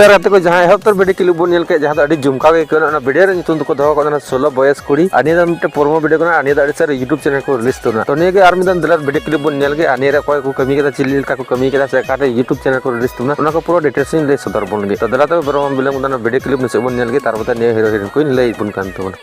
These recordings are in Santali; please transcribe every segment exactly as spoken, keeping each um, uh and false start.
ᱜᱟᱛᱮ ᱠᱚ, ᱡᱟᱦᱟᱸ ᱮᱦᱚᱵ ᱩᱛᱟᱹᱨ video clip ᱵᱚᱱ ᱧᱮᱞ ᱠᱮᱫ, ᱡᱟᱦᱟᱸ ᱫᱚ ᱟᱹᱰᱤ ᱡᱚᱢᱠᱟᱣ ᱜᱮ ᱟᱹᱭᱠᱟᱹᱣ ᱮᱱᱟ, ᱚᱱᱟ video ᱨᱮ ᱧᱩᱛᱩᱢ ᱫᱚᱠᱚ ᱫᱚᱦᱚ ᱟᱠᱟᱫᱟ ᱥᱳᱞᱳ ᱵᱚᱭᱮᱥ ᱠᱩᱲᱤ᱾ ᱟᱨ ᱱᱤᱭᱟᱹ ᱫᱚ ᱢᱤᱫᱴᱮᱱ promo video ᱠᱟᱱᱟ, ᱟᱨ ᱱᱤᱭᱟᱹ ᱫᱚ ᱟᱹᱰᱤ ᱥᱟᱨ YouTube channel ᱠᱚ release ᱛᱟᱵᱚᱱᱟ᱾ ᱛᱚ ᱱᱤᱭᱟᱹ ᱜᱮ ᱟᱨ ᱢᱤᱫ ᱫᱷᱟᱣ ᱫᱮᱞᱟ video clip ᱵᱚᱱ ᱧᱮᱞ ᱜᱮ, ᱟᱨ ᱱᱤᱭᱟᱹ ᱨᱮ ᱚᱠᱚᱭ ᱠᱚ ᱠᱟᱹᱢᱤ ᱠᱮᱫᱟ, ᱪᱮᱫ ᱞᱮᱠᱟ ᱠᱚ ᱠᱟᱹᱢᱤ ᱠᱮᱫᱟ, ᱥᱮ ᱚᱠᱟᱴᱟᱜ YouTube channel ᱠᱚ release ᱛᱟᱵᱚᱱᱟ, ᱚᱱᱟ ᱠᱚ ᱯᱩᱨᱟᱹ details ᱤᱧ ᱞᱟᱹᱭ ᱥᱚᱫᱚᱨ ᱵᱚᱱ ᱜᱮ᱾ ᱛᱚ ᱫᱮᱞᱟ ᱛᱚᱵᱮ ᱵᱚᱨᱚᱝ ᱵᱤᱞᱚᱢ ᱫᱚ ᱚᱱᱟ video clip ᱢᱩᱪᱟᱹᱫ ᱵᱚᱱ ᱧᱮᱞ ᱜᱮ, ᱛᱟᱨᱯᱚᱨᱮ ᱱᱤᱭᱟᱹ hero heroine ᱠᱚᱧ ᱞᱟᱹᱭ ᱵᱚᱱ ᱠᱟᱱ ᱛᱟᱵᱚᱱᱟ᱾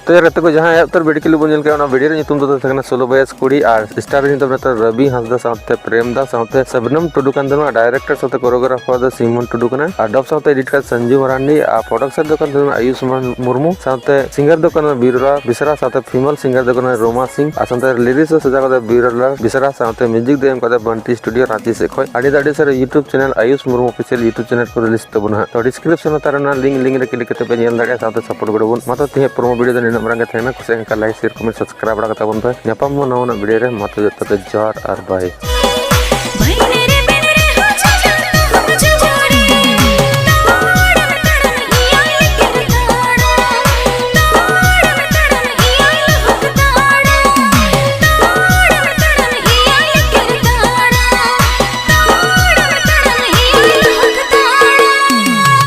ᱛᱚ ᱜᱟᱛᱮ ᱠᱚ, ᱡᱟᱦᱟᱸ ᱮᱦᱚᱵ ᱩᱛᱟᱹᱨ video clip ᱵᱚᱱ ᱧᱮᱞ ᱠᱮᱫᱟ, ᱚᱱᱟ video ᱨᱮ ᱧᱩᱛᱩᱢ ᱫᱚ ᱛᱟᱦᱮᱸ ᱠᱟᱱᱟ ᱥᱳᱞᱳ ᱵᱚᱭᱮᱥ ᱠᱩᱲᱤ, ᱟᱨ star ᱨᱮ ᱧᱩᱛᱩᱢ ᱨᱮ ᱨᱚᱵᱤ ᱦᱟᱸᱥᱫᱟ ᱥᱟᱶᱛᱮ ᱯᱨᱮᱢ ᱫᱟ ᱥᱟᱶᱛᱮ ᱥᱟᱵᱱᱟᱢ ᱴᱩᱰᱩ ᱠᱟᱱ ᱛᱟᱵᱚᱱᱟ᱾ Director ᱥᱟᱶᱛᱮ choreographer ᱫᱚ ᱥᱤᱢᱚᱱ ᱴᱩᱰᱩ ᱠᱟᱱᱟ, ᱟᱨ dub ᱥᱟᱶᱛᱮ edit ᱠᱟᱱᱟ ᱥᱚᱧᱡᱩ ᱢᱟᱨᱟᱱᱰᱤ, ᱟᱨ producer ᱫᱚ ᱠᱟᱱ ᱛᱟᱵᱚᱱᱟ ᱟᱭᱩᱥᱢᱟᱱ ᱢᱩᱨᱢᱩ, ᱥᱟᱶᱛᱮ singer ᱫᱚ ᱠᱟᱱᱟ ᱵᱤᱨᱚᱞᱟ ᱵᱮᱥᱨᱟ, ᱥᱟᱶᱛᱮ female singer ᱫᱚ ᱠᱟᱱᱟ ᱨᱳᱢᱟ ᱥᱤᱝ, ᱟᱨ ᱥᱟᱶᱛᱮ lyrics ᱫᱚ ᱥᱟᱡᱟᱣ ᱠᱟᱫᱟ ᱵᱤᱨᱚᱞᱟ ᱵᱮᱥᱨᱟ, ᱥᱟᱶᱛᱮ music ᱫᱚ ᱮᱢ ᱠᱟᱫᱟ ᱵᱟᱱᱴᱤ studio ᱨᱟᱸᱪᱤ ᱥᱮᱫ ᱠᱷᱚᱱ᱾ ᱟᱹᱰᱤ ᱫᱚ ᱟᱹᱰᱤ ᱥᱟᱨ YouTube channel ᱟᱭᱩᱥ Murmu official YouTube channel ᱠᱚ release ᱛᱟᱵᱚᱱᱟ ᱦᱟᱸᱜ᱾ ᱛᱚ description ᱞᱟᱛᱟᱨ ᱨᱮ ᱚᱱᱟ link, link ᱨᱮ click ᱠᱟᱛᱮ ᱯᱮ ᱧᱮᱞ ᱫᱟᱲᱮᱭᱟᱜᱼᱟ, ᱥᱟᱶᱛᱮ support ᱜᱚᱲᱚ ᱵᱚᱱ᱾ ᱢᱟ ᱛᱚ ᱛᱮᱦᱮᱧ promo video ᱫᱚ ᱱᱤᱱᱟᱹᱜ ᱢᱟᱨᱟᱝ ᱜᱮ ᱛᱟᱦᱮᱸ ᱠᱟᱱᱟ᱾ ᱠᱩᱥᱤᱭᱟᱜ ᱠᱷᱟᱱ like, share, comment, subscribe ᱵᱟᱲᱟ ᱠᱟᱛᱟ ᱵᱚᱱ ᱯᱮ᱾ ᱧᱟᱯᱟᱢ ᱵᱚᱱ ᱱᱟᱣᱟᱱᱟᱜ video ᱨᱮ᱾ ᱢᱟ ᱛᱚ ᱡᱚᱛᱚ ᱜᱮ ᱡᱚᱦᱟᱨ ᱟᱨ bye᱾